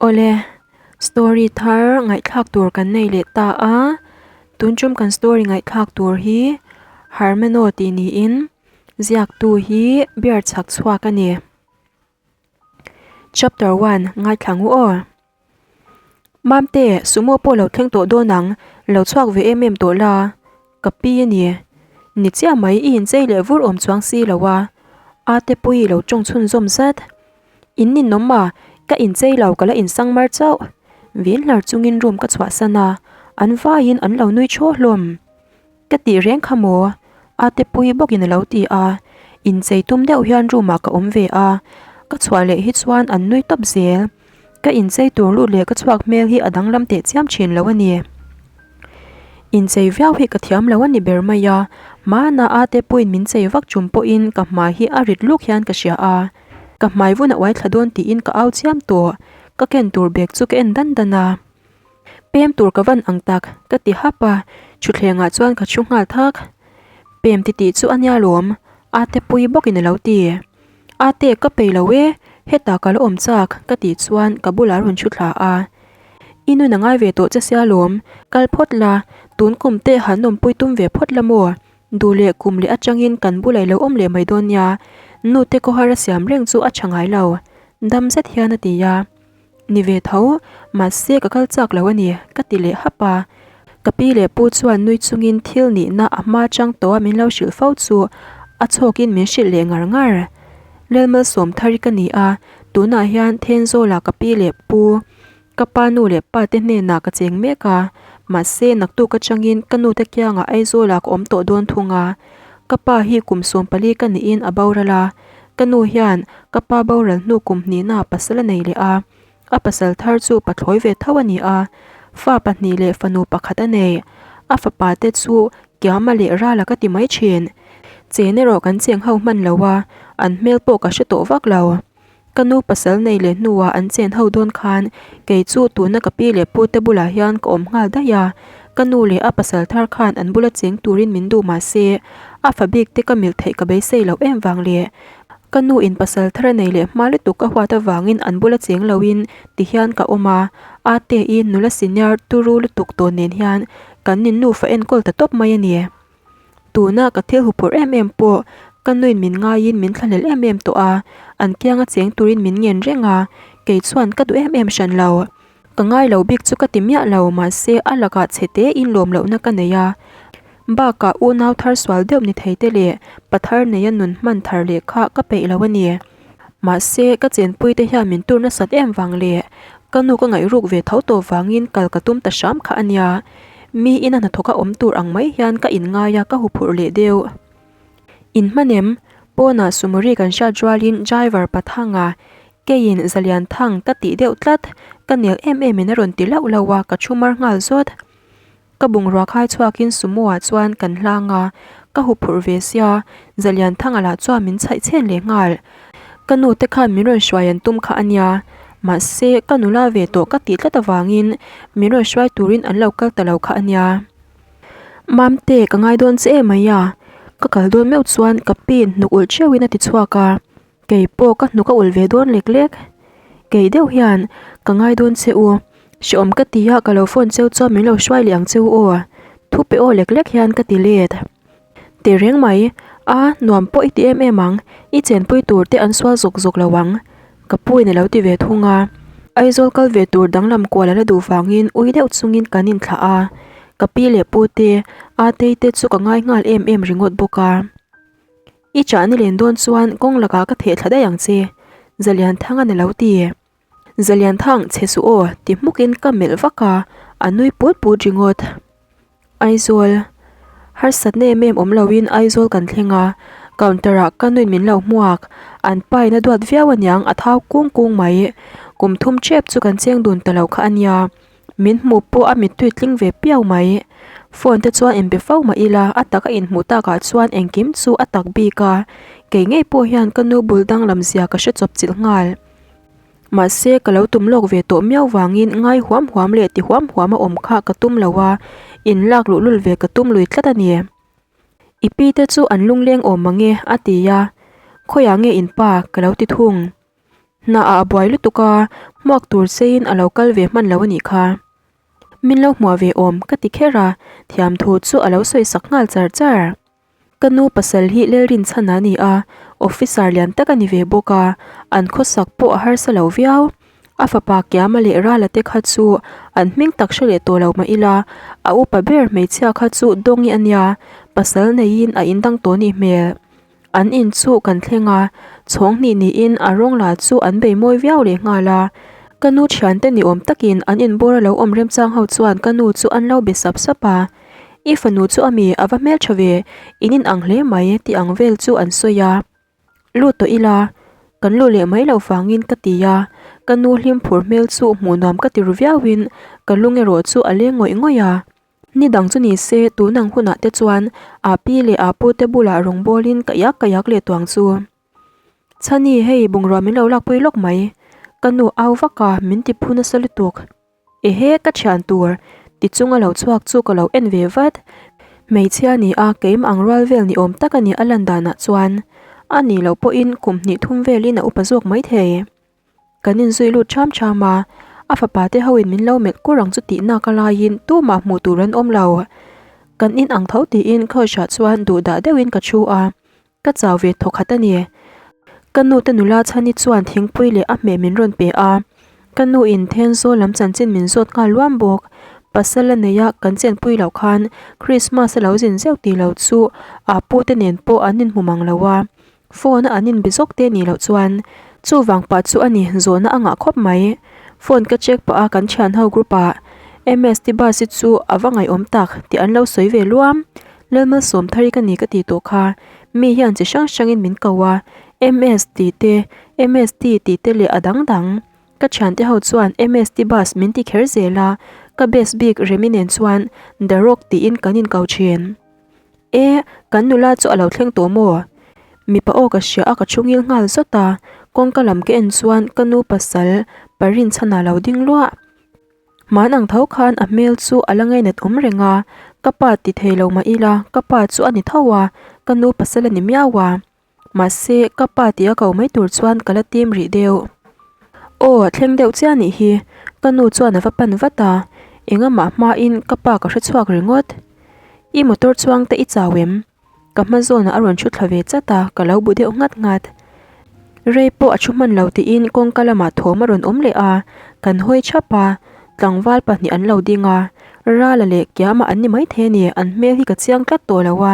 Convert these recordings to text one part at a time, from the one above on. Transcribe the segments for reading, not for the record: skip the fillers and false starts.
Awle, story thar ngaihthlak tur kan nei leh ta a, tun tum kan story ngaihthlak tur hi Hermano tih niin ziaktu hi bear chhak chhuak a ni. Chapter one ngaithla ngu aw. Mamte, sumo pawh lo thleng tawh dawn ang, lo chhuak ve em em tawh la, ka pi a ni. Ni chiah mai i inchei leh vur awm chuang si lo a, ate pui i lo tawng chhunzawm zat. In ninawm a, ka inchei lo ka la insang mar chauh. Vin hlar chungin room ka chhuahsan a, an vaiin an lo nui thaw hlawm. Ka tih reng kha maw? Ate pui bawkin a lo ti a, inchei tum deuh hian room ah ka awm ve a, ka chhuah leh hi chuan an nui tawp zel. Ka inchei tur lut leh ka chhuak hmel hi a danglam teh chiam thin lo a ni. Inchei viau hi ka thiam lo a ni ber mai a, hmana ate puiin min chei vak chung pawhin ka hmai hi a rit luk hian ka hria a, ka hmai vun a uai thla dawn tiin ka au chiam tawh, ka ken tur bag chu ka en dan dan a. Pem tur ka van ang tak, ka ti hap a, thutthlengah chuan ka thu nghal thak. Pem titih chu a nia lawm, ate pui bawkin a lo ti. Ate ka pei lo e, hetah ka la awm chak, ka tih chuan ka bulah a rawn thu thla a. I nun a ngai ve tawh che sia lawm, kal phawt la, tun kum te han awmpui tum ve phawt la maw? Duh leh kum leh atangin kan bulah i lo awm leh mai dawn nia, nute khawhar a siam reng chu a tha ngai lo, dam zet hian a ti a. Ni ve tho, mahse ka kal chak lo a ni, ka ti leh hap a. Ka pi leh pu chuan nui chungin thil nihna a hma chang tawh a min lo hrilh fo chu a chhawkin min hrilh leh ngar ngar. Lalmalsawm thar i ka ni a, tunah hian Thenzawla ka pi leh pu, ka pa nu leh pa te hnenah ka cheng mek a, mahse naktuk atangin ka nu te kiangah Aizawlah ka awm tawh dawn thung a. Ka pa hi kum 14 ka niin a boral a, Ka nu hian ka pa boral hnu kum hnihna pasal a nei leh a, a pasal thar chu pathlawi ve tho a ni a, fa pahnih leh fanu pakhat a nei. A fapa te chu Kiama leh Rala ka ti mai thin. Chen erawh kan cheng ho hman lo a, an hmel pawh ka hre tawh vak lo. Ka nu pasal nei leh hnuah an chen ho dawn khan kei chu tuna ka pi leh pu te bulah hian ka awm nghal daih a, ka nu leh a pasal thar khan an bula cheng turin min duh mah se A fa bik te ka milh theih ka beisei loh em vang le. Ka nu in pasal thar a nei leh hma lutuk ka huat avangin an bula cheng loin ti hian ka awm a, Ate i nula senior turu lutuk tawh nen hian kan in nufa enkawl ta tawp mai a ni. Tuna ka thil huphurh em em pawh ka nuin min ngaiin min thlahlel em em tawh a, an kianga cheng turin min ngen reng a, kei chuan ka duh em em hran lo. Ka ngai lo bik chu ka ti miah lo mahse a lakah chhe te in lawm lohna ka nei a. Bakah unau thar sual deuh ni thei te leh pathar neia nun hman thar leh kha ka peih lo a ni. Mahse ka chenpui te hian min tur nasat em vang leh ka nu ka ngaih ruk ve tho tawh vangin kal ka tum ta hram kha a nia. Mi ina hnathawka awm tur ang mai hian ka inngai a ka huphurh leh deuh. In hman em? Pawnah Sumuri kan hriat rualin driver Pathanga Keiin Zalian Thang ka tih deuh tlat, ka nel em em in a rawn ti lauh lauh a, ka thu mar nghal zawt. Ka bungrua khai chhuakin sumo ah chuan kan hlang a, ka huphurh ve sia, Zalian Thanga lah chuan min chhaih chhen leh nghal. Ka nu te khan min rawn hruai an tum kha a nia, mahse ka nula ve tawh ka tih tlat avangin min rawn hruai turin an lo kal ta lo kha a nia. Mamte ka ngai dawn che em mai a, ka kal dawn meuh chuan ka pin hnuk ulh theuhin a ti chhuak a. Kei pawh ka hnuk a ulh ve dawn lek lek. Kei deuh hian ka ngai dawn che u. Hreawm ka ti a, ka lo phone cheu chuan min lo hruai leh ang che u aw. Thu pe aw lek lek hian ka ti let. Tehreng mai, a nuam pawh i ti em em ang, i chenpui tur te an sual zawk zawk lo ang. Ka pu in a lo ti ve thung a. Aizawl kal ve tur danglam kual a la duh vangin ui deuh chungin kan inthlah a. Ka pi leh pu te, Atei te chu ka ngai nghal em em ringawt bawk a. I chah ni len dawn chuan kawng lakah ka theh thla daih ang che, Zalianthang-a'n a lo ti. Zalianthang, chhe suh aw, ti hmukin ka melh vak a, a nui put put ringawt. Aizawl, harsatna em em awm loin Aizawl kan thleng a, counter-ah ka nuin min lo hmuak, an pain a duat viau aniang a thau kung kung mai. Kum thum tep chu kan cheng dun ta lo kha a nia. Min hmuh pawh a mittui tling ve piau mai. Phone te chuan inbe fo mah ila a tak a inhmuh takah chuan engkim chu a tak bik a, kei ngei pawh hian ka nu bul danglam zia ka hre chawp chilh nghal. Mahse ka lo tum lawk ve tawh miau vangin ngai huam huam leh ti huam huam a awm kha ka tum lo a, in lak luh lul ve ka tum lui tlat a ni. I pi te chu an lungleng awm mange a ti a, khawiah nge in pa ka lo ti thung. Hna ah a buai lutuk a, hmuak tur cheiin a lo kal ve hman lo a nih kha. Min lo hmuah ve awm ka ti kher a, thiamthu chu a lo sawi sak nghal char char. Ka nu pasal hi Lelrin chhan a ni a, officer lian tak a ni ve bawk a, an khawsak pawh a harsa lo viau. A fapa Kiama leh Rala te kha chu an hming tak hre leh tawh lo mah ila, a upa ber hmeichhia kha chu Dawngi a nia, pasal neiin a indang tawh nih hmel. An in chu kan thleng a, chhawng hnih niin a rawng la chu an bei mawi viau leh nghal a. Ka nu thiante ni awm takin an inbawr a lo awm remchang ho chuan ka nu chu an lo be sap sap a. I fanu chu a mi a va hmeltha ve, in in ang hle mai tih ang vel chu an sawi a. Lut tawh ila, kan luh leh mai loh vangin ka ti a, ka nu hlim phur hmel chu hmuh nuam ka ti ru viauin ka lung erawh chu a leng ngawih ngawih a. Ni dang chu ni se, tun ang hunah te chuan a pi leh a pu te bulah rawngbawlin ka iak ka iak leh tuang chu. Chhani, hei bungrua min lo lakpui lawk mai. Ka nu au vak a, min ti phu nasa lutuk. Ehe, ka thian tur ti chunga lo chhuak chu ka lo en ve vat. Hmeichhia ni a, keimah ang rual vel ni awm tak a ni a lan danah chuan. A nih loh pawhin kum hnih thum velin a upa zawk maithei. Kan inzui lut ṭham ṭham a, a fapa te hoin min lo melh kur ang chu tih nak a laiin tumah hmuh tur an awm lo. Kan in ang tho tiin couch ah chuan duh dah deuhin ka thu a, ka chau ve thawk khat a ni. Ka nu te nula chhani chuan thingpui leh a hmeh min rawn pe a, ka nu in Thenzawl lam chanchin min zawt nghal luam bawk. Pasal a nei a, kan chenpui loh khan Christmas a lo zin zeuh tih lo chu a pu te nen pawh an inhmu mang lo a. Phone a an inbe zawk te nih loh chuan chuvang pah chu a ni zawhna a ngah khawp mai. Phone ka check pah a kan thian ho group ah MST bus hi chu a va ngaihawm tak tih an lo sawi ve luam. Lalmalsawm thar hi ka ni ka tih tawh kha mi hian chi hrang hrang in min ko a MS tih te MST tih te leh a dang dang. Ka thiante ho chuan MST bus min ti kher zel a ka best bik Remi nen chuan The Rock tiin kan inko thin. E, kan nula chu a lo thleng tawh maw? Mipa aw ka hria a ka thu ngil nghal zawt a, kawngka lam ka en chuan ka nu pasal pa rinchhan a lo ding luah. Hman ang tho khan a hmel chu a la ngainat awm reng a, ka pa ti thei lo mah ila ka pa chu a ni tho a, ka nu pasal a ni miau a. Mahse, ka pa tih a ko mai tur chuan ka la tim rih deuh. Aw, thleng deuh chiah nih hi, ka nu chuan a va pan vat a, engamah hmain ka pa ka hre chhuak ringawt. I motor chuang te i chau em? Ka hma zawnah a rawn thu thla ve chat a, ka lo bu deuh nghat nghat. Rei pawh a thu hman lo tiin kawngka lamah thawm a rawn awm leh a, kan hawi thap a, tlangval pahnih an lo ding a, Rala leh Kiama an ni maithei a ni, an hmel hi ka chiang tlat tawh lo a.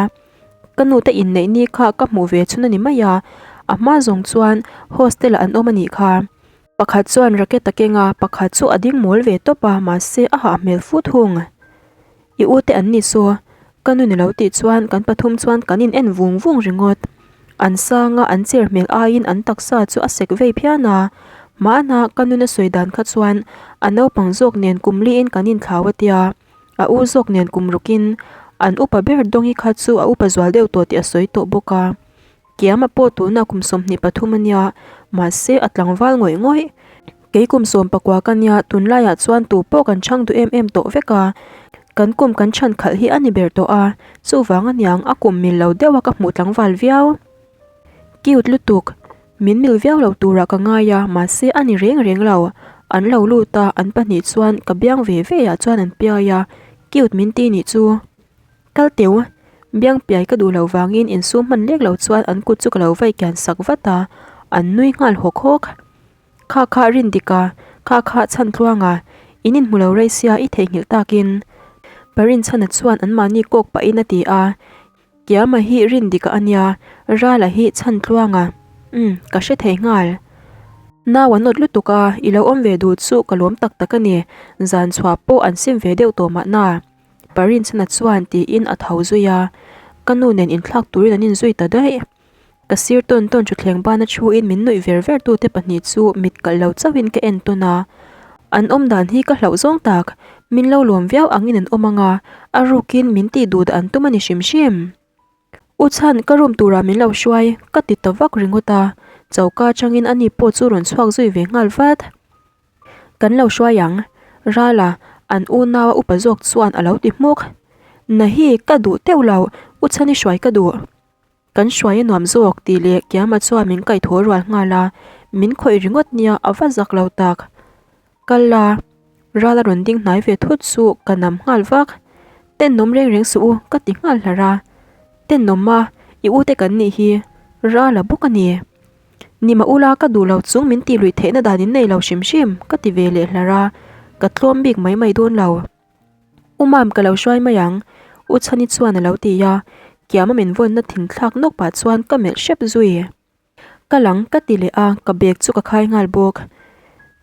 Ka nu te inneih ni kha ka hmuh ve chhun a ni mai a, a hma zawng chuan hostel ah an awm a nih kha. Pakhat chuan racket a keng a, pakhat chu a ding mawl ve tawp a, mahse a hah hmel fu thung. I u te an ni saw, ka nu ni lo tih chuan kan pathum chuan kan in en vung vung ringawt. An sang a, an cher hmel aiin an taksa chu a sek vei phian a, mahna ka nuna sawi dan kha chuan a naupang zawk nen kum liin kan inthlau a tia. A u zawk nen kum rukin an upa ber Dawngi kha chu a upa zual deuh tawh tih a sawi tawh bawk a. Kiama pawh tunah kum 23 a nia, mahse a tlangval ngawih ngawih. Kei kum 19 ka nia, tunlaiah chuan tu pawh kan chhang duh em em tawh vek a. Kan kum kan chhan khalh hi a ni ber tawh a, chuvang aniang a kum mil lo deuh a ka hmuh tlangval viau. Cute lutuk. Min mil viau lo turah ka ngai a, mahse a ni reng reng lo. An lo lut a, an pahnih chuan ka biang ve ve ah chuan an piai a, cute min ti nih chu. Kal teu, biang piai ka duh loh vangin insum hman lek lo chuan an kut chu ka lo vai kian sak vat a, an nui nghal hawk hawk. Kha kha rin dik a, kha kha chhan tluang a, in inhmu lo rei sia i theihnghilh takin. Parinchhana chuan anmahni kawk pahin a ti a. Kiama hi Rindika a nia, Rala hi Chhantluanga. Umm, ka hre thei nghal. Nau an awt lutuk a, i lo awm ve duh chu ka lawm tak tak a ni. Zan chhuah pawh an sim ve deuh tawh mahna. Parinchhana chuan tiin a tho zui a, ka nu nen inthlak turin an inzui ta daih. Ka sir tawn tawn thutthleng bana thuin min nuih ver ver tute pahnih chu mit kalh lo chauhin ka en tawn a. An awm dan hi ka hlauh zawng tak, min lo lawm viau angin an awm ang a, a rukin min tih duh dah an tum a ni hrim hrim. U chhan, ka room turah min lo hruai, ka ti ta vak ringawt a, choka atangin ani pawh chu rawn chhuak zui ve nghal vat. Kan lo hruai ang, Rala, an unau a upa zawk chuan a lo ti hmuk. Nahi, ka duh teuh lo, U chhan i hruai ka duh. Kan hruai a nuam zawk tih leh Kiama chuan min kaih thaw rual nghal a. Min khawih ringawt nia a va zak lo tak. Kal la, ral a rawn ding hnai ve thut chu ka nam nghal vak. Tenawm reng reng suh u ka ti nghal hlar a. Tenawm a, i ute kan nih hi ral a bawk a ni. Ni mah ula ka duh lo chung min tih luih theihna dan in nei lo hrim hrim ka ti ve leh hlar a, ka tlawm bik mai mai dawn lo. U Mam ka lo hruai mai ang, U Chhani chuan a lo ti a, Kiama min vawnna thinthlak nawk pah chuan ka melh hrep zui. Ka lang ka ti leh a, ka bag chu ka khai nghal bawk.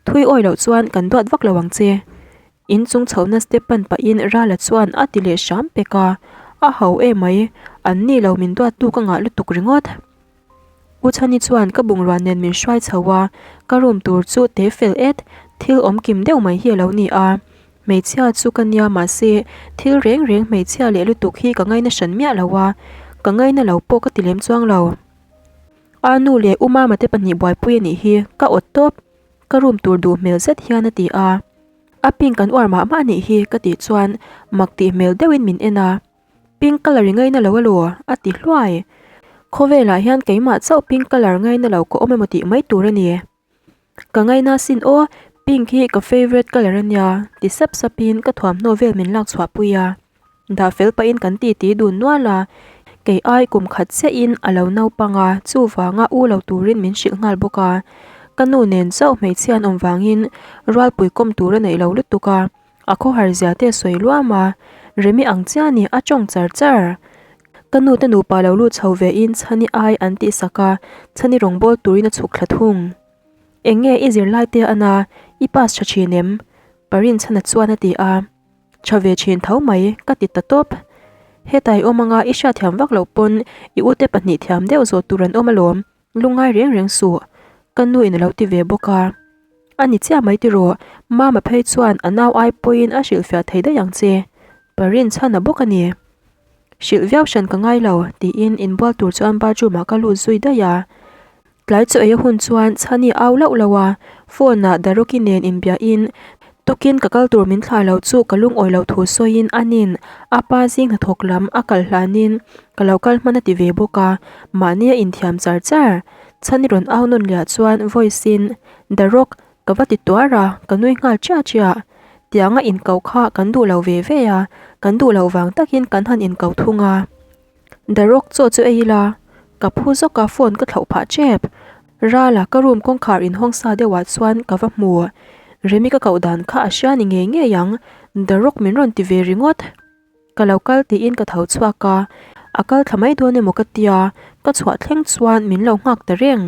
Thui awi loh chuan kan duat vak lo ang che. In chung chhohna step pan pahin Rala chuan a ti leh hram pek a, a ho em mai, an ni lo min duattu ka ngah lutuk ringawt. U Chhani chuan ka bungrua nen min hruai chho a, ka room tur chu te fel et, thil awm kim deuh mai hi a lo ni a. Hmeichhia chu ka nia mahse thil reng reng hmeichhia leh lutuk hi ka ngaina hran miah lo a, ka ngaina lo pawh ka ti lem chuang lo. A nu leh U Mama te pahnih buaipui a nih hi, ka awt tawp, ka room tur duh hmel zet hian a ti a. A pink an uar mah mah a nih hi ka tih chuan mak tih hmel deuhin min en a. Pink colour i ngaina lo alaw? a ti hluai. Khawvelah hian keimah chauh pink colour ngaina lo ka awm emaw tih mai tur a ni. Ka ngaina sin aw, pink hi ka favourite colour a nia, ti sap sapin ka thuamhnaw vel min lak chhuah pui a. Dah fel pahin kan titi dun nual a, kei ai kum khat chiahin a lo naupang a, chuvanga u lo turin min hrilh nghal bawk a. Ka nu nen chauh hmeichhia an awm vangin rualpui kawm tur a neih lo lutuk a. A khawhar zia te a sawi luam a, Remi ang chiah ni a tawng char char. Ka nu te nupa lo lut chho ve in Chhani ai an tih sak a, Chhani rawngbâwl turin a chhuk thla thung. Eng nge i zirlai te a na, i pass tha thin em? Parin Chhana chuan a ti a. Tha ve thin tho mai, ka ti ta tawp. Hetai awm anga i hriatthiam vak loh pawn i ute pahnih thiam deuh zawh tur an awm alawm. Lungngai reng reng suh, ka nu in a lo ti ve bawk a. A ni chiah mai tiraw, Mama phei chuan a nau ai pawhin a hrilhfiah thei daih ang che. Parin chhan a bawk a ni. Hrilh viau hran ka ngai lo, tiin inbual tur chuan bathroom ah ka lut zui daih a. Tlai chaw ei a hun chuan Chhani au lauh lauh a, phone ah Daroki nen inbiahin tukin ka kal tur min thlah lo chu ka lungawi loh thu sawiin anin a pa zing hnathawk lam a kal hlanin Ka lo kal hman a ti ve bawk a, mahni a inthiam char char. Chhani rawn au nawn liah chuan voice in, The Rock, ka va ti tuar a, ka nui nghal chiah chiah. Tianga inkoh kha kan duh lo ve ve a, kan duh loh vang takin kan han inkoh thung a. The Rock chaw chu ei ila, ka phu zawk a phone ka thlauh phah tep. Rala ka room kawngkhar inhawng sa deuhah chuan ka va hmu. Remi ka koh dan kha a hria ni ngei ngei ang, The Rock min rawn ti ve ringawt. Ka lo kal tiin ka tho chhuak a, a kal thla mai dawn emaw ka tia, ka chhuah thleng chuan min lo nghak ta reng.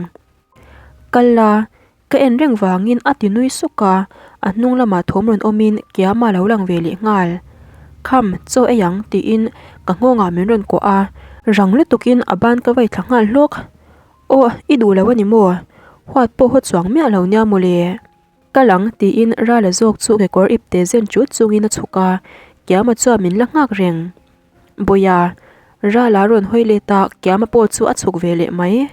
Kal la, ka en reng vangin a ti nui suk a, a hnung lamah thawm rawn awmin Kiama lo lang ve leh nghal. Kham, chaw ei ang tiin ka nghawngah min rawn kuah a, rang lutukin a ban ka vai thla nghal hlawk. Aw, i duh lo a ni maw? Huat pawh haw chuang miah lo nia mawle. Ka lang tiin Rala zawk chu kekawr ipte zen chut chungin a chhuk a, Kiama chuan min la nghak reng. Bawia, Rala rawn hawi let a, Kiama pawh chu a chhuk ve leh mai.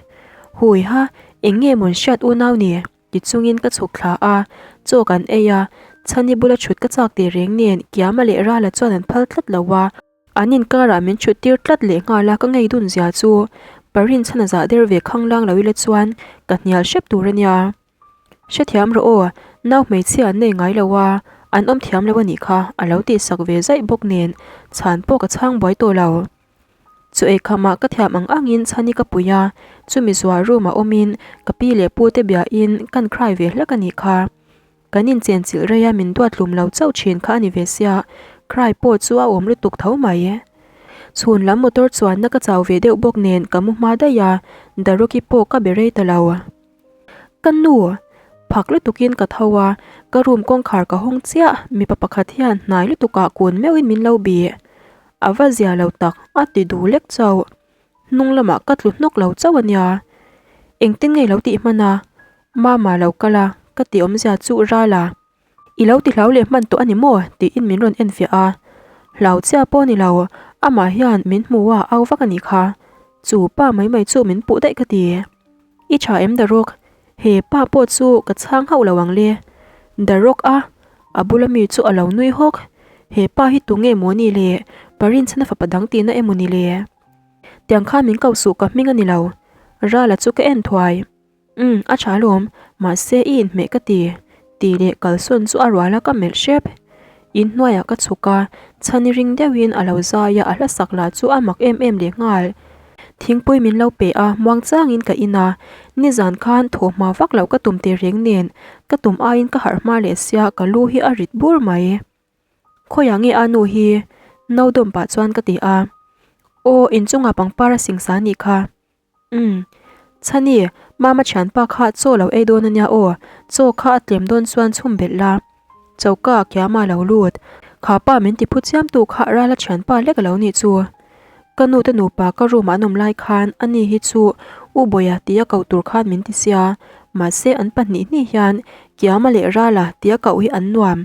Hui ha, eng nge mawn hriat unau ni? ti chungin ka chhuk thla a, chaw kan ei a, Chhani bula chhut ka chak teh reng nen Kiama leh Rala chuan an phal tlat lo a, An inkarah min chhut tir tlat leh nghal a, ka ngei dun zia chu Parin chhan a zah der ve khanglang lo ila chuan ka hnial hrep tur a nia. Hrethiam rawh aw, nau hmeichhia an nei ngai lo a, an awm thiam lo a nih kha, a lo tih sak ve zaih bawk nen chhan pawh ka chhang buai tawh lo. Chu eikhamah ka thiam ang angin chhani ka pui a, chumi zuah room ah awmin ka pi leh pu te biahin kan cry ve hlek a nih kha. Kan inchenchilh rei a min duat hlum lo chauh thin kha a ni ve sia, cry pawh chu a awm lutuk tho mai. Chhun lam motor chuanna ka chau ve deuh bawk nen ka mu hma daih a, Daroki pawh ka be rei ta lo. Ka nu! Phak lutukin ka tho a, ka room kawngkhar ka hawng chiah, mipa pakhat hian hnai lutukah kun meuhin min lo bih. A va zia lo tak, a ti duh lek chauh. Hnung lamah ka tlu hnawk lo chauh a nia. Engtin nge lo tih hman a? Mama lo kal a, ka tih awmzia chu ral a. I lo ti hlau leh hman tawh a ni maw? tiin min rawn enfiah a. Hlau chiah pawh a ni lo, amah hian min hmu a au vak a nih kha. Chu pa mai mai chu min puh daih ka ti. I tha em The Rock? He pa pawh chu ka chhang hauh lo ang le. The Rock a? A bula mi chu a lo nui hawk. He pa hi tunge maw ni le? Parinchhana fapa dang tihna emaw ni le? Tiang khan min ko suh ka hming a ni lo. Rala chu ka en thuai. Umm, a tha alawm, mahse i inhmeh ka ti, tih leh kalsawn chu a rual a ka melh hrep. In hnuaiah ka chhuk a, chhani ring deuhin a lo zai a, a hla sak lah chu a mak em em leh nghal. Thingpui min lo pe a, muang changin ka in a, nizan khan thaw hma vak loh ka tum tehreng nen, ka tum aiin ka harh hma leh sia ka lu hi a rit bur mai. Khawiah nge a nu hi? No dawm pah chuan ka ti a. Aw, inchungah pangpar a singsa nih kha. Umm. Chhani, Mama thianpa kha chaw lo ei dawn ania aw, chaw kha a tlem dawn chuan chhum belh la. Choka Kiama lo lut. Kha pa min ti phu chiam tu kha Rala thianpa lek a lo nih chu. Ka nu te nupa ka room ah an awm lai khan ani hi chu U Bawia tia koh tur khan min ti sia, mahse an pahnih hnih hian Kiama leh Rala tia koh hi an nuam.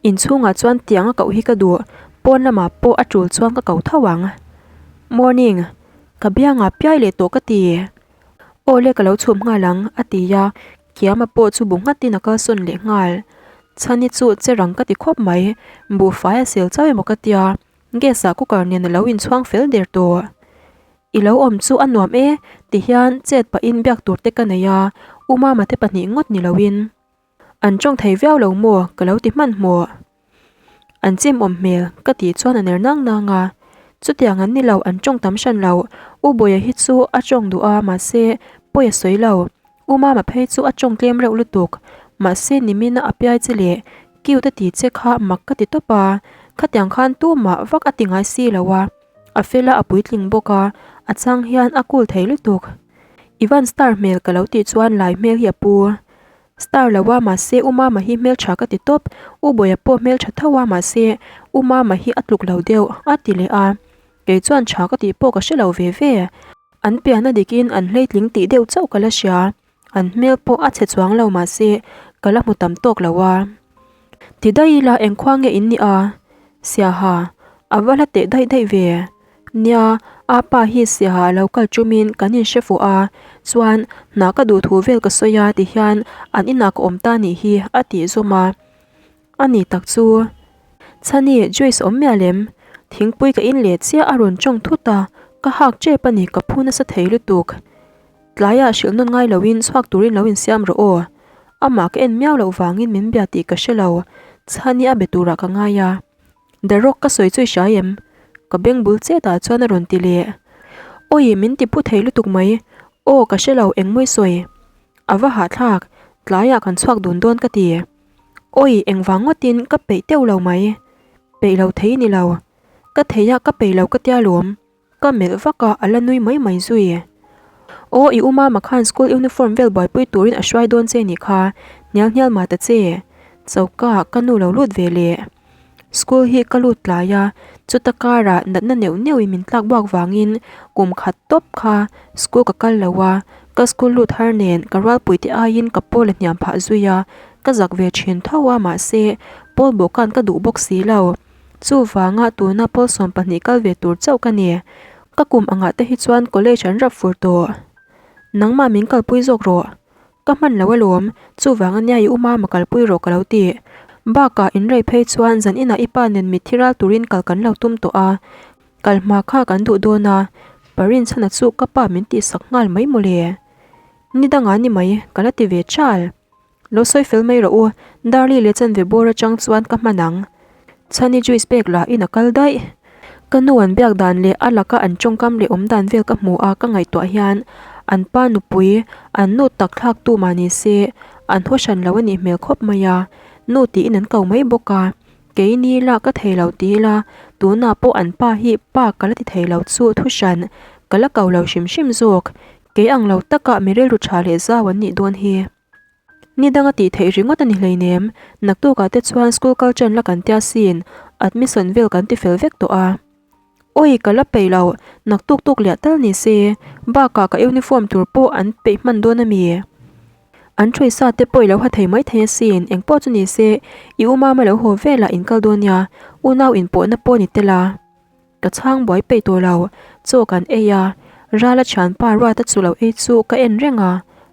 Inchhungah chuan tiang a koh hi ka duh, pawn lamah pawh a tul chuan ka ko tho ang. Morning, ka biangah piai leh tawh ka ti. Aw le ka lo chhum nghal ang, a ti a, Kiama pawh chu bu nghatin a kalsawn leh nghal. Chhani chu che rang ka ti khawp mai, buhfai a sel chauh emaw ka tia, gas ah cooker nen a lo inchhuang fel der tawh. I lo awm chu a nuam e, tihian chet pahin biak tur te ka nei a, U Mama te pahnih ngawt ni loin. An tawng thei viau lo maw? Ka lo ti hmanhmawh. An chim awm hmel ka tih chuan a ner nang nang a. Chutiang an ni lo, an tawng tam hran lo. U Bawia hi chu a tawng duh a, mahse pawi a sawi lo. U Mama phei chu a tawng tlem reuh lutuk. Mahse nimina a piai che leh cute a ti che kha mak ka ti tawp a. Khatiang khan tumah vak a ti ngai si lo a. A fel a, a puitling bawk a, a chang hian a cool thei lutuk. Ivan star hmel ka lo tih chuan lai hmel hi a pu. Star lo a mahse U Mama hi hmeltha ka ti tawp, U Bawia pawh hmeltha tho a mahse U Mama hi a tluk lo deuh a ti leh a, kei chuan tha ka tih pawh ka hre lo ve ve. An pian a dikin an hleitling tih deuh chauh ka la hria, an hmel pawh a chhe chuang lo mahse ka la hmu tam tawk lo a. Ti daih ila engkhua nge in nih a? Siaha, a va hla teh daih daih ve. Nia, a pa hi siaha a lo kal chumin kan inhre fuh a, chuan hna ka duh thu vel ka sawi a tihian an inah ka awm ta nih hi a tih zawm a. A ni tak chu. Chhani, juice awm mial em? Thingpui ka in leh chiah a rawn tawng thut a, ka hak tep a ni ka phu nasa thei lutuk. Tlaiah hrilh nawn ngai loin chhuak turin lo insiam rawh aw. Amah ka en miau loh vangin min bia tih ka hre lo, Chhani a be turah ka ngai a. The Rock ka sawi chu i hria em? Ka beng bul chet ah chuan a rawn ti leh. Awi min ti phu thei lutuk mai. Aw ka hre lo engmawi sawi. A va hahthlak, tlaiah kan chhuak dun dawn ka ti. Awi engvang ngawtin ka peih teuh lo mai. Peih lo thei ni lo. Ka thei a ka peih lo ka tia lawm. Ka melh vak a, a la nui mai mai zui. Aw, i u mama khan school uniform vel buaipui turin a hruai dawn che nih kha, hnial hnial mah ta che. Choka, ka nu lo lut ve leh. School hi ka lut tlai a, chuta karah natna neuh neuhin min tlak buak vangin kum khat tawp kha school ka kal lo a, ka school lut har nen ka rualpuite aiin ka pawl a hniam phah zui a, ka zak ve thin tho a mahse pawl bawhkan ka duh bawk si lo. Chuvanga tuna pawl 12 kal ve tur chauh ka ni. Ka kum angah te hi chuan college an rap fur tawh. Nangmah min kalpui zawk rawh. Ka hman lo alawm, chuvang ania i uma ma kalpui rawh ka lo ti. Bakah in rei phei chuan zan inah i pa nen mitthi ral turin kal kan lo tum tawh a. Kal hma kha kan duh dawn a, Parinchhana chu ka pa min tihsak nghal mai mawle. Ni dangah ni mai, ka la ti ve chal. Lo sawi fel mai rawh u, Darli leh chanve bawr atang chuan ka hman ang. Chhani juice pek lah in a kal daih. Ka nu an biak dan leh a laka an tawngkam leh awm dan vel ka hmu a ka ngaihtuah hian an pa nupui, an nu tak thlak tu mah ni se, an haw hran lo a nih hmel khawp mai a, nu tiin an ko mai bawk a. Kei ni la ka thei lo ti ila, tunah pawh an pa hi pa ka la ti thei lo chu thu hran, ka la ko lo hrim hrim zawk. Kei ang lo taka mi rilru tha leh zau an nih dawn hi. Ni danga tih theih ringawt a ni hleinem, naktukah te chuan school kal ṭan la kan tia sin, admission vel kan ti fel vek tawh a. Awi ka la peih lo, naktuk tuk liah tal ni se, bakah ka uniform tur pawh an peih hman dawn a mi. An ṭhui sa te pawh i lo ha thei mai thei asin, engpawh chu ni se, i u mama lo haw velah in kal dawn nia, unau inpawhna pawh ni tel a. Ka chhang buai peih tawh lo, chaw kan ei a, Rala thianpa Ruata chu lo ei chu ka en reng a,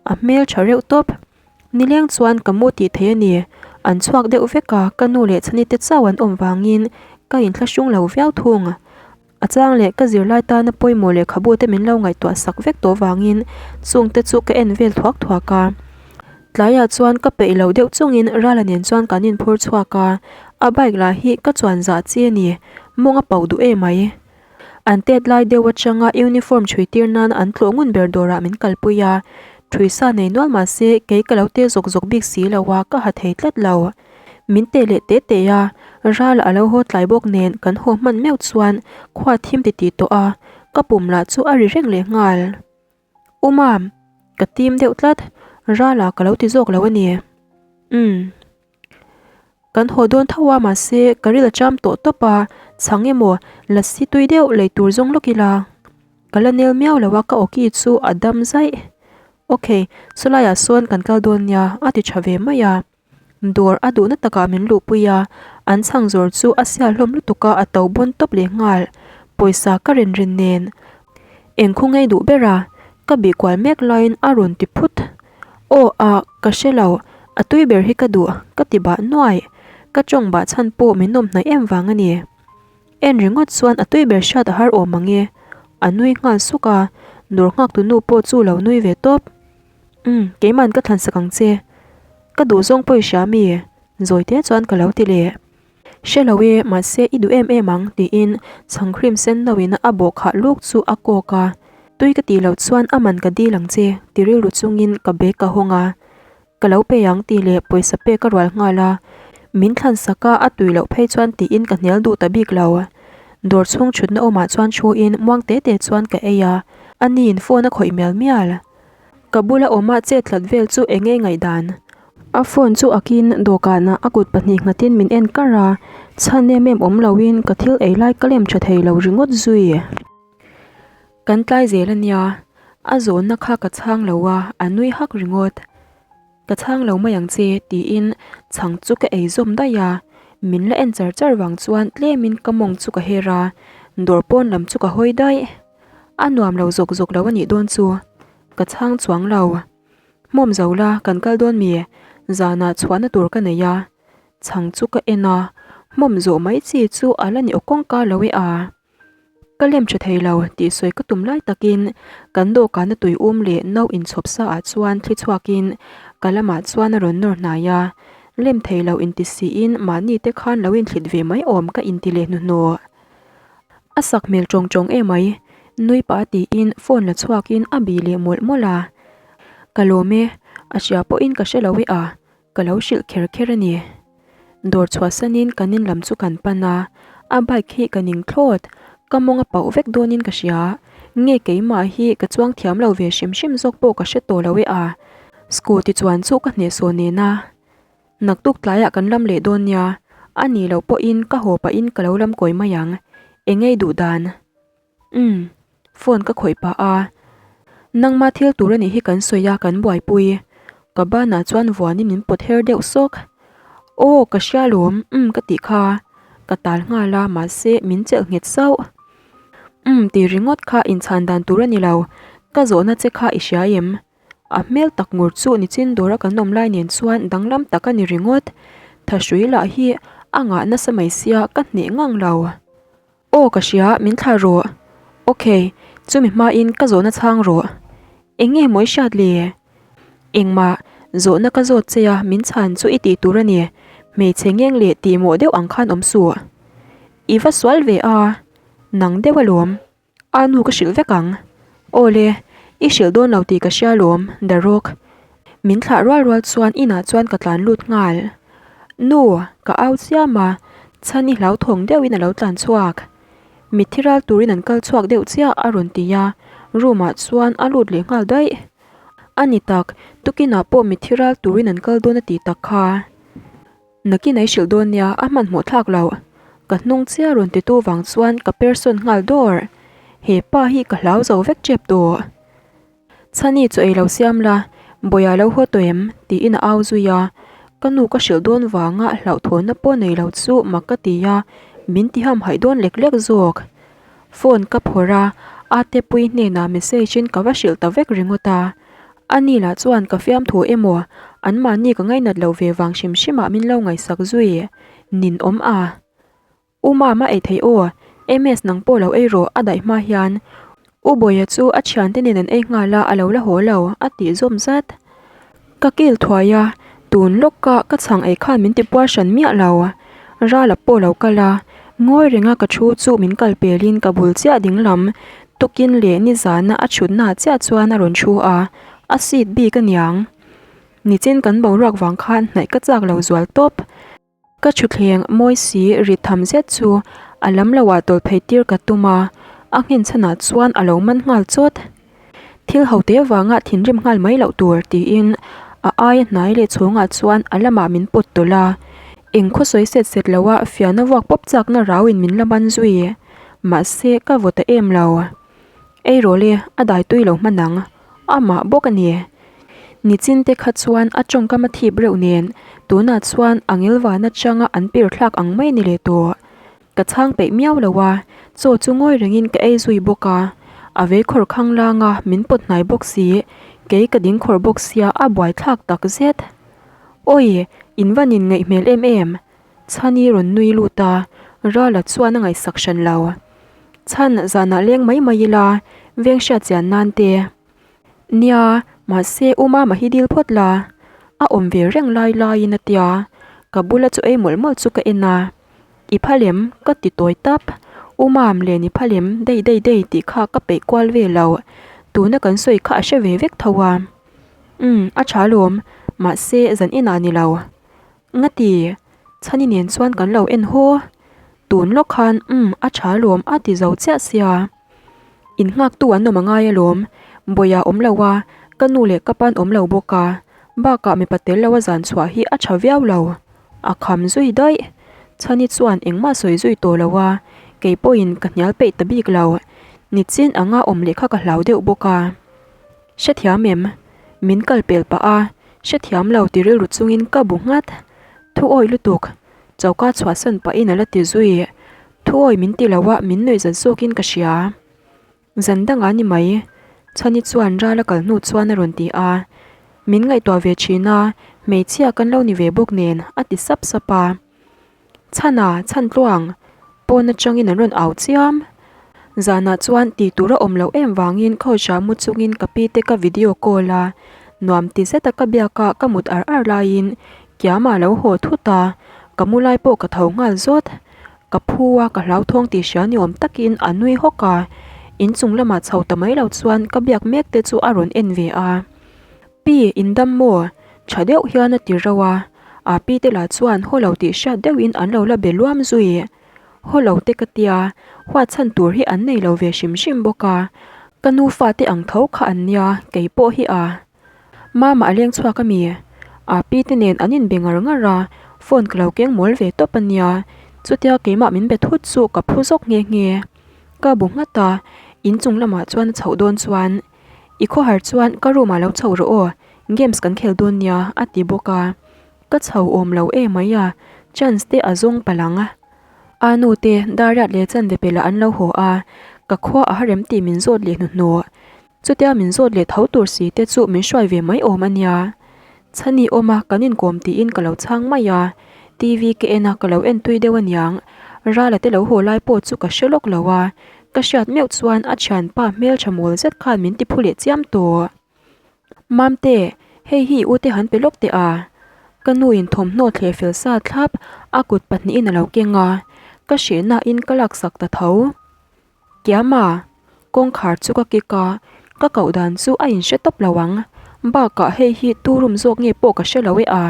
a hmel tha reuh tawp. Nileng chuan ka mu tih thei a ni, an chhuak deuh vek a, ka nu leh chhani te chauh an awm vangin ka inthlahrung lo viau thung. A chang leh ka zirlai tana pawimawh lehkhabu te min lo ngaihtuah sak vek tawh vangin chung te chu ka en vel thuak thuak a. Tlaiah chuan ka peih lo deuh chungin Rala nen chuan kan inphur chhuak a, a bike lah hi ka chuan zah chi a ni, mawng a pauh duh emai. An tet lai deuh atanga uniform chhui tir nan an tlawh ngun ber dawrah min kalpui a, ṭhui sa nei nual mah se kei ka lo te zawk zawk bik si lo a, ka ha thei tlat lo. Min teh leh teh teh a, ral a lo haw tlai bawk nen kan haw hman meuh chuan khua thim ti tih tawh a, ka pum lah chu a ri reng leh nghal. U Mam, ka tim deuh tlat, rala ka lo ti zawk lo a ni. Umm. Kan haw dawn tho a mahse ka ril a cham tawh tawp a, chhang emaw lasi tui deuh lei tur zawng lawk ila. Ka la nel miau lo a ka awki chu a dam zaih. Ok, chulaiah sawn kan kal dawn nia a ti tha ve mai a. Dawr a duhna takah min luhpui a, an chhang zawr chu a sial hlawm lutuk a a to bawn tawp leh nghal. Pawisa ka rin rin nen eng khu ngei duh ber a, ka bih kual mek laiin a rawn ti phut. Aw ah, ka hre lo, a tui ber hi ka duh, ka ti bah nuai. Ka tawng bah chhan pawh min nawm hnaih em vang a ni. En ringawt chuan a tui ber hriat a har awm ang e. A nui nghal suk a, dawr nghak tu nu pawh chu lo nui ve tawp. Umm, keiman ka thlan sak ang che. Ka duh zawng pawh i hria mi? Zawi te chuan ka lo ti leh. Hre lo e, mahse i duh em em ang, tiin chhang cream sen no in a bawh khah luk chu a kawk a. Tui ka tih loh chuan a man ka dil ang che, ti rilru chungin ka bag ka hawng a. Ka lo pe ang tih leh pawisa pek a rual nghal a. Min thlan sak a, a tui loh phei chuan tiin ka hnial duh ta bik lo. Dawr chhung thutna awmah chuan thu in muang te te chuan ka ei a, aniin phone a khawih mial mial. Ka bula awma chet tlat vel chu eng nge ngaihdan? A phone chu akin dawhkanah a kut pahnih nghatin min en kar a, chhan em em awm loin ka thil ei lai ka lem tha thei lo ringawt zui. Kan tlai zel a nia, a zawnna kha ka chhang lo a, a nui hak ringawt. Ka chhang lo mai ang che tiin chhang chu ka ei zawm daih a, min la en char char vang chuan tlemin ka mawng chu ka her a, dawr pawn lam chu ka hawi daih. A nuam lo zawk zawk lo a nih dawn chu, ka chhang chuang lo. Hmawm zo la, kan kal dawn mi? Zanah chhuahna tur ka nei a, chhang chu ka en a, hmawm zawh mai chi chu a la ni aw kawngka lo e a. Ka lem tha thei lo tih sawi ka tum lai takin kan dawhkana tui um leh no inchhawp sa ah chuan thli chhuakin ka lamah chuan a rawn nawr hnai a, lem thei lo inti siin mahni te khan lo inthlit ve mai awm ka inti leh hnuhnawh. A sak hmel tawng tawng emai, nui pah tiin phone la chhuakin a bih leh mawlh mawlh a. Ka lawm e, a hria pawhin ka hre lo e a, ka lo hrilh kher kher a ni. Dawr chhuahsanin kan in lam chu kan pan a, a bike hi ka ning thlawt, ka mawng a pauh vek dawnin ka hria, nge keimah hi ka chuang thiam lo ve hrim hrim zawk pawh ka hre tawh lo e a, scooty chuan chu ka hnehsawh nena naktuk tlaiah kan lam leh dawn nia, a nih loh pawhin ka haw pahin ka lo lam kawi mai ang, engei duh dan. Umm, phone ka khawih pah a. Nangma thil tur anih hi kan sawi a, kan buaipui. Ka banah chuan vuanin min pawt her deuh sawk. Aw, ka hria lawm, umm ka tih kha. Ka tal nghal a, mahse min chelh nghet sauh. Umm tih ringawt kha inchhan dan tur a ni lo, ka zawhna che kha i hria em? A hmel tak ngur chu nichin dawra kan awm lai nen chuan danglam tak a ni ringawt. Thahrui lah hi a ngah nasa mai sia ka hneh ngang lo. Aw ka hria, min thlah rawh. Ok, chumi hmain ka zawhna chhang rawh. Eng nge maw i hriat le? Engmah, zawhna ka zawt che a, min chhan chu i tih tur a ni. Hmeichhe ngeng leh tihmawh deuh ang khan awm suh. I va sual ve a, nang deuh alawm. A nu ka hrilh vek ang. Aw le, i hrilh dawn lo tih ka hria lawm, The Rock. Min thlah rual rual chuan inah chuan ka tlan lut nghal. Nu, ka au chiam a, chhan i hlauthawng deuhin a lo tlan chhuak. Mitthi ral turin an kal chhuak deuh chiah a rawn ti a, room ah chuan a lut leh nghal daih. A ni tak, tukinah pawh mitthi ral turin an kal dawn a tih tak kha. Nakin a i hrilh dawn nia, a hmanhmawh thlak loh. Ka hnung chiah rawn titu vang chuan ka per sawn nghal dawr. He pa hi ka hlau zo vek tep tawh. Chhani chu ei lo siam la, Bawia lo haw tawh em? tiin a au zui a. Ka nu ka hrilh dawn vanga hlauhthawnna pawh nei lo chu mak ka ti a, min ti hamhaih dawn lek lek zawk. Phone ka phawrh a, Atepui hnenah message in ka va hrilh ta vek ringawt a. A ni lah chuan ka fiamthu emaw, anmahni ka ngainat loh ve vang hrim hrimah min lo ngaihsak zui. Nin awm a. U Mama ei thei aw. MS nang pawh lo ei rawh a daih hma hian U Bawia chu a thiante nen an ei nghal a, a lo la haw lo, a tih zawm zat. Ka kil thuai a, tun lawka ka chhang ei khan min ti puar hran miah lo. Rala pawh lo kal a, ngawi renga ka thu chu min kal pelin ka bul chiah ding lam tukin leh nizana a thutna chiah chuan a rawn thu a, a seat bik aniang. Nichin kan boruak vang khan hnaih ka chak lo zual tawp. Ka thutthleng mawi si rit tham zet chu a lam lo ah tawlh phei tir ka tum a, a nghen chhanah chuan a lo man nghal chawt. Thil ho te vanga thinrim nghal mai loh tur tiin a aia hnai leh chhawngah chuan a lamah min pawt tawlh a, eng khawsawi set set lo a fiahna vuak pawp chakna rauin min la man zui. Mahse ka vaw ta em lo. Ei rawh le, a dai tui lo hman ang. Amah bawk a ni. Nichin te kha chuan a tawngkam a thip reuh nen, tunah chuan a ngilvan atanga an pir thlak ang mai ni leh tawh. Ka chhang peih miau lo a, chaw chu ngawi rengin ka ei zui bawk a. A vei khawr khang lang a, min pawt hnai bawk si, kei ka ding khawr bawk sia a buaithlak tak zet. Awi, in van in ngaih hmel em em. Chhani rawn nui lut a, Rala chuan a ngaihsak hran lo. Chhan zanah leng mai mai ila, veng hriat chian nan te. Nia, mahse U Mama hi dil phawt la. A awm ve reng lai laiin a tia, ka bula chu ei mawlh mawlh chu ka en a. I phalem, ka ti tawi tap. U Mam len i phalem, dei dei dei tih kha ka peih kual ve lo. Tuna kan sawi kha a hre ve vek tho a. Umm, a tha alawm, mahse zan inah ni lo. Ngati, Chhani nen chuan kan lo en haw. Tun lawk khan umm a tha alawm a ti zo chiah sia. In nghaktu an awm a ngai alawm, Bawia awm lo a, ka nu leh ka pa'n awm lo bawk a, bakah mipa tel lo a zan chhuah hi a tha viau lo. A kham zui daih. Chhani chuan engmah sawi zui tawh lo a, kei pawhin ka hnial peih ta bik lo. Nichin anga awm leh kha ka hlau deuh bawk a. Hrethiam em? Min kal pel pah a, hrethiam lo ti rilru chungin ka bu nghat. Thu awi lutuk, choka chhuahsan pahin a la ti zui. Thu awi min ti lo a, min nuih zat zawkin ka hria. Zan dangah ni mai, Chhani chuan ral a kal hnu chuan a rawn ti a. Min ngaihtuah ve thin a, hmeichhia kan lo ni ve bawk nen, a ti sap sap a. Chhana, chhan tluang, pawn atangin an rawn au chiam. Zanah chuan tih tur a awm loh em vangin couch-ah mu chungin ka pi te ka video call a, nuam ti zeta ka biak a ka mut ar ar laiin Kiama lo haw thut a, ka mu lai pawh ka tho nghal zawt. Ka phu a, ka hlauthawng tih hria ni awm takin a nui hawk a, inchung lamah chho ta mai lo chuan ka biak mek te chu a rawn en ve a. Pi, in dam maw? Tha deuh hian a ti rauh a, a pi te lah chuan haw lo tih hriat deuhin an lo la be luam zui. Haw lo te ka tia, huat chhan tur hi an nei lo ve hrim hrim bawk a, ka nu fate ang tho kha an nia, kei pawh hi a. Mama a leng chhuak a mi? A pi te nen an inbe ngar ngar a, phone ka lo keng mawl ve tawp a nia, chutia keimah min be thut chu ka phu zawk nghe nghe. Ka bu nghat a, inchung lamah chuan a chhoh dawn chuan I khawhar chuan ka room ah lo chho rawh aw, games kan khel dawn nia a ti bawk a, ka chho awm lo em mai a, chance te a zawng palh ang. A nu te Dariat leh Chanvepe lah an lo haw a, ka khua a harem tih min zawt leh hnuhnawh. Chutia min zawt leh tho tur si te chu min hruai ve mai awm a nia. Chhani awm a kan inkawm tiin ka lo chhang mai a, TV ka en a ka lo en tui deuh aniang, Rala te lo haw lai pawh chu ka hre lawk lo a, Ka hriat meuh chuan a thianpa hmeltha mawl zet khan min ti phu leh chiam tawh. Mamte, hei hi i ute han pe lawk teh a. Ka nuin thawmhnaw thleh fel sa thlap a kut pahnihin a lo keng a, ka hrehnain ka laksak ta tho. Kiama, kawngkhar chu ka kik a, ka koh dan chu a inhre tawp lo ang. Bakah hei hi tu room zawk nge pawh ka hre lo e a.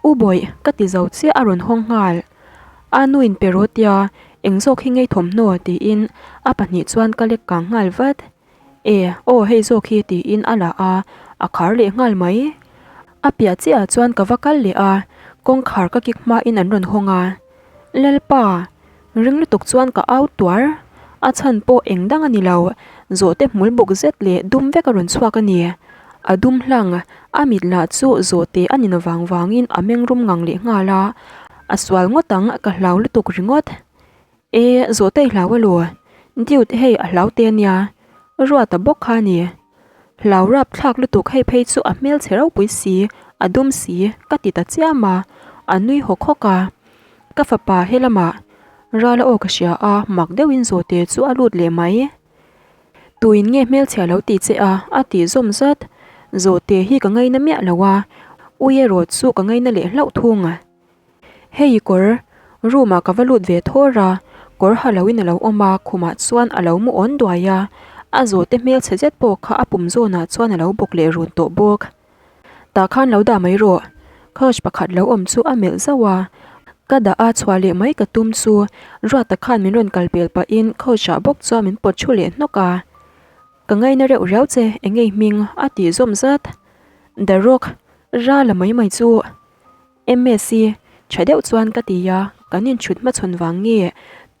U bawih, ka ti zo chiah a rawn hawng nghal. A nuin pe rawh tia, eng zawk hi ngei thawmhnaw tiin a pahnih chuan ka lek kang nghal vat. E, aw hei zawk hi tiin a la a, a khar leh nghal mai. A piah chiahah chuan ka va kal leh a, kawngkhar ka kik hmain an rawn hawng a. Lalpa! Ring lutuk chuan ka au tuar. A chhan pawh eng dang a ni lo, zawhte hmul buk zet leh dum vek a rawn chhuak a ni. A dum hlang, a mit lah chu zawhte a nin vang vangin a meng rum ngang leh nghal a. A sual ngawt ang, ka hlau lutuk ringawt. E, zawhte i hlau elaw? Dude, hei a hlau te a nia. Ruata bawk kha a ni. Hlau rap thlak lutuk hei phei chu a hmel chhe ropui si, a dum si, ka ti ta chiam a, a nui hawk hawk a. Ka fapa helamah. Rala aw ka hria a, mak deuhin Zawhte chu a lut leh mai. Tuin nge hmelchhia lo ti che a? a tih zawm zat. Zawhte hi ka ngaina miah lo a, ui erawh chu ka ngaina leh hlauh thung. Hei kawr, room ah ka va lut ve thawr a, kawr ha loin a lo awm a, khumah chuan a lo mu awn duai a, a zawhte hmelchhe zet pawh kha a pum zawnah chuan a lo bawk leh run tawh bawk. Tah khan lo dah mai rawh, couch pakhat lo awm chu a melh zauh a, ka dah a chhuah leh mai ka tum chu Ruata khan min rawn kal pel pahin couch ah bawk chuan min pawt thu leh hnawk a, Ka ngaina reuh riau che, eng ngei hming? a tih zawm zat. The Rock, Rala mai mai chu. Msi, tha deuh chuan ka ti a, kan inchhut hmachhawn vang nge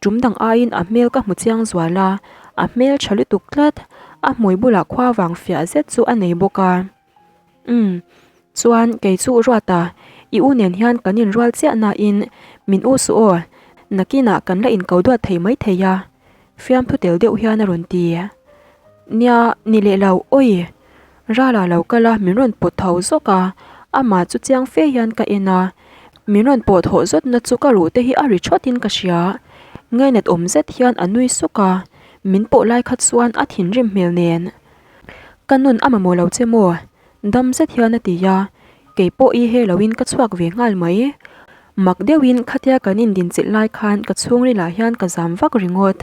tum dang aiin a hmel ka hmu chiang zual a, a hmel tha lutuk tlat, a hmui bulah khua vang fiah zet chu a nei bawk a. Umm, chuan kei chu Ruata, i u nen hian kan inrual chiah nain min u suh aw, nakinah kan la inko duat thei maithei a. Fiamthu tel deuh hian a rawn ti. Nia, ni leh lo, awi! Rala lo kal a, min rawn pawt tho zawk a, amah chu chiang fe hian ka en a. Min rawn pawh thawh zawtna chu ka ruh te hi a ri thawt in ka hria. Ngainat awm zet hian a nui suk a, min pawh lai kha chuan a thinrim hmel nen. Ka nun a mamawh lo che maw? Dam zet hian a ti a, kei pawh i he loin ka chhuak ve nghal mai. Mak deuhin khatia kan indinchilh lai khan ka chhungrilah hian ka zam vak ringawt.